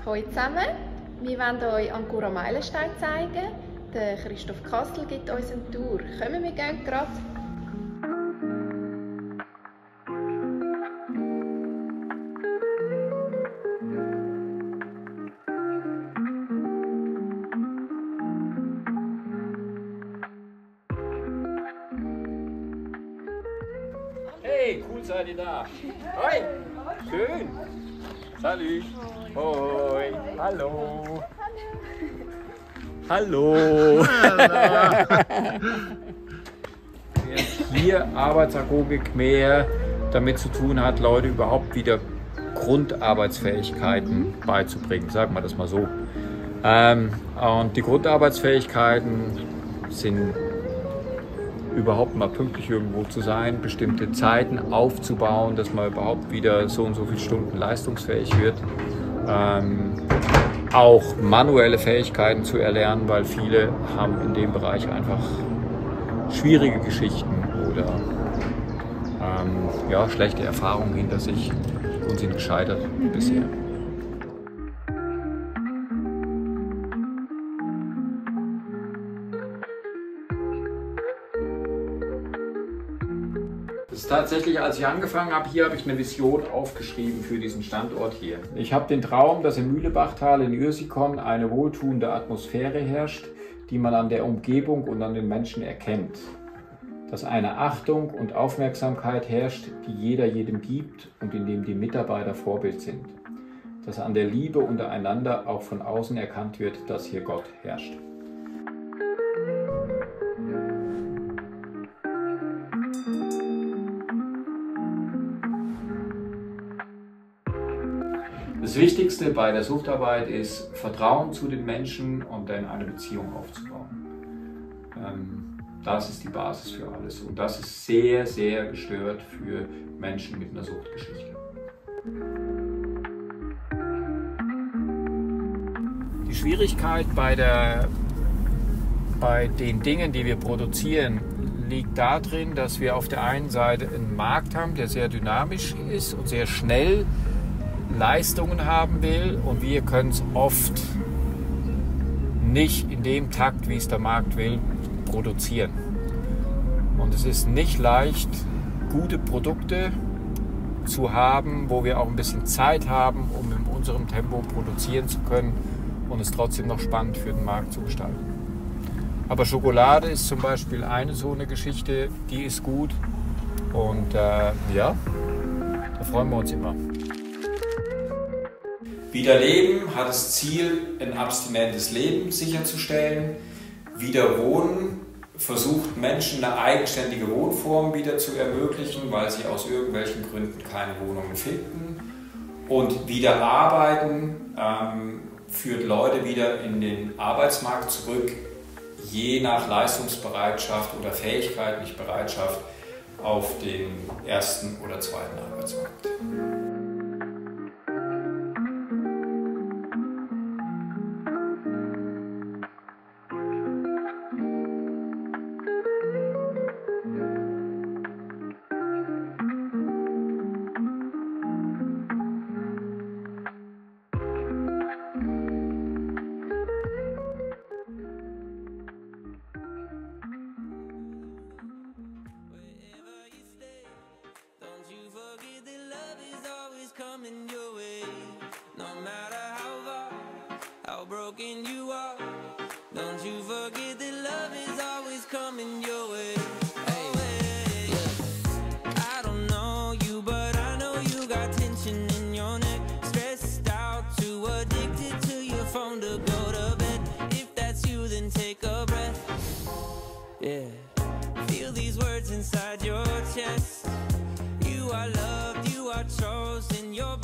Hallo zusammen, wir wollen euch Ancora Meilenstein zeigen. Der Christoph Kassel gibt uns eine Tour. Kommen wir gehen gerade. Hey, cool seid ihr da. Hoi, schön. Salut. Hoi. Hallo. Hallo. Hier Arbeitsagogik mehr damit zu tun hat, Leute überhaupt wieder Grundarbeitsfähigkeiten beizubringen, sagen wir das mal so. Und die Grundarbeitsfähigkeiten sind überhaupt mal pünktlich irgendwo zu sein, bestimmte Zeiten aufzubauen, dass man überhaupt wieder so und so viele Stunden leistungsfähig wird. Auch manuelle Fähigkeiten zu erlernen, weil viele haben in dem Bereich einfach schwierige Geschichten oder ja, schlechte Erfahrungen hinter sich und sind gescheitert bisher. Das ist tatsächlich, als ich angefangen habe, hier habe ich eine Vision aufgeschrieben für diesen Standort hier. Ich habe den Traum, dass im Mühlebachtal in Ürsikon eine wohltuende Atmosphäre herrscht, die man an der Umgebung und an den Menschen erkennt. Dass eine Achtung und Aufmerksamkeit herrscht, die jeder jedem gibt und in dem die Mitarbeiter Vorbild sind. Dass an der Liebe untereinander auch von außen erkannt wird, dass hier Gott herrscht. Das Wichtigste bei der Suchtarbeit ist, Vertrauen zu den Menschen und dann eine Beziehung aufzubauen. Das ist die Basis für alles und das ist sehr, sehr gestört für Menschen mit einer Suchtgeschichte. Die Schwierigkeit bei den Dingen, die wir produzieren, liegt darin, dass wir auf der einen Seite einen Markt haben, der sehr dynamisch ist und sehr schnell Leistungen haben will und wir können es oft nicht in dem Takt, wie es der Markt will, produzieren. Und es ist nicht leicht, gute Produkte zu haben, wo wir auch ein bisschen Zeit haben, um in unserem Tempo produzieren zu können und es trotzdem noch spannend für den Markt zu gestalten. Aber Schokolade ist zum Beispiel eine so eine Geschichte, die ist gut und ja, da freuen wir uns immer. Wieder Leben hat das Ziel, ein abstinentes Leben sicherzustellen. Wieder Wohnen versucht Menschen eine eigenständige Wohnform wieder zu ermöglichen, weil sie aus irgendwelchen Gründen keine Wohnungen finden. Und wieder Arbeiten führt Leute wieder in den Arbeitsmarkt zurück, je nach Leistungsbereitschaft oder Fähigkeit, nicht Bereitschaft, auf den ersten oder zweiten Arbeitsmarkt. Coming your way, no matter how far, how broken you are. Don't you forget that love is always coming your way. Hey, yeah. I don't know you, but I know you got tension in your neck, stressed out, too addicted to your phone to go to bed. If that's you, then take a breath. Yeah, feel these words inside your chest. You are loved, you are chosen, you're